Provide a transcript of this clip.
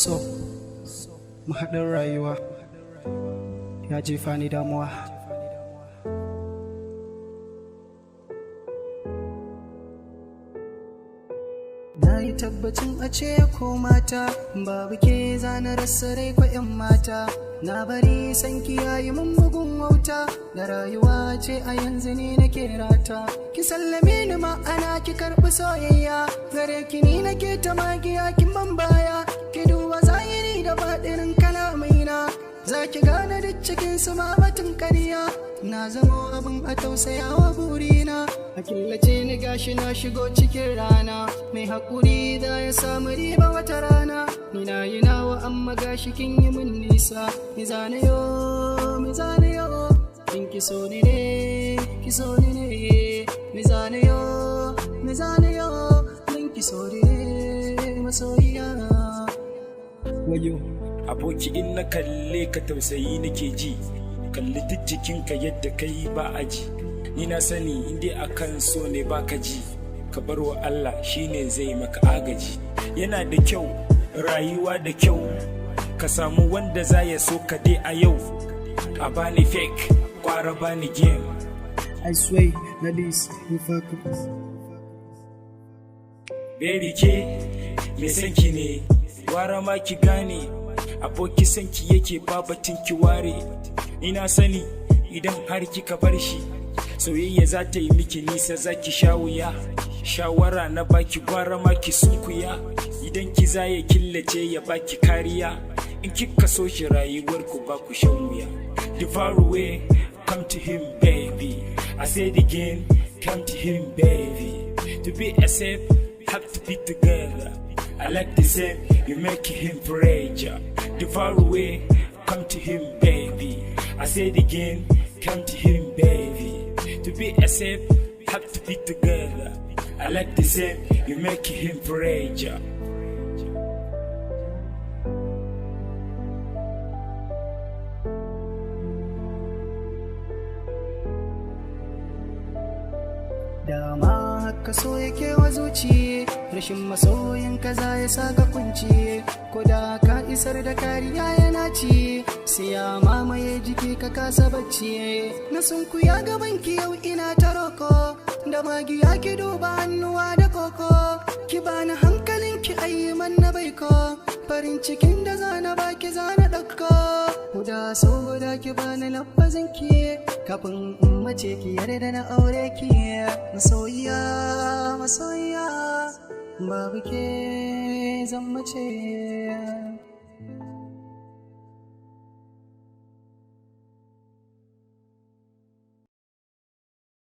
So mahaɗin rayuwa ya jefa ni damuwa. Na yi tabbacin a ce ko mata babu ke zana rasa rai ko 'yan mata. Na bari san kiyaye mun bugun wauta da rayuwa ce a yanzu ne nake rata. Ki sallame ni, ma'ana ki karɓi soyayya gare ki, ni nake ta magiya, kin ban baya. Ki duba zahiri da baɗinin kalamaina, za ki gane duk cikin su ma batun ƙarya. Na zamo abin a tausayawa, burina a killace ni, gashi na shigo cikin rana. Mai haƙuri da ya samu riba wata rana. Ni na yi nawa, amma gashi kin yi mun nisa. Mi zane yo, mi zane yo, in ki so ni ne, ki so ni ne. Mi zane yo, mi zane yo, in ki so ni ne, masoyiya. Wayo aboki, in na kalle ka tausayi nake ji. Kalli duk jikinka yadda kai ba a ji. Ni na sani in dai akan so ne baka ji, ka bar wa Allah, shine zai maka agaji. Yana da kyau rayuwa da kyau, ka samu wanda za ya so ka dai. A yau a bani fake, kwara bani game. I swear na this in fuck. Baby, ke me san ki ne, gwara ma ki gane aboki san ki yake, babatin ki ware. Ina sani idan har kika bar shi, soyayya za ta yi miki nisa, za ki sha wuya. Shawara na baki, gwara ma ki sunkuya. Idan ki za ya killace ya baki kariya, in kika so shi rayuwar ku ba ku shan wuya. The far away, come to him, baby. I said again, come to him, baby. To be a safe have to be together. I like the same, you make him pressure. The far away, come to him, baby. I said again, come to him, baby. To be a safe have to be together. I like the same, you make him pressure. Dama haka so yake wa zuci, rashin masoyin ka za ya saka kunci. Ko da ka isar da kariya yana ci, sai ya mamaye jiki ka kasa bacci. Na sunkuya gaban ki yau ina ta roko da magiya, ki duba hannuwa da koko. Ki bani hankalin ki, ayi na baiko, farin cikin da zana baki zana ɗauko. Guda so guda, ki bani lafazin ki kafin in mace, ki yarda na aure ki. Masoyiya, masoyiya, babu ke zan mace.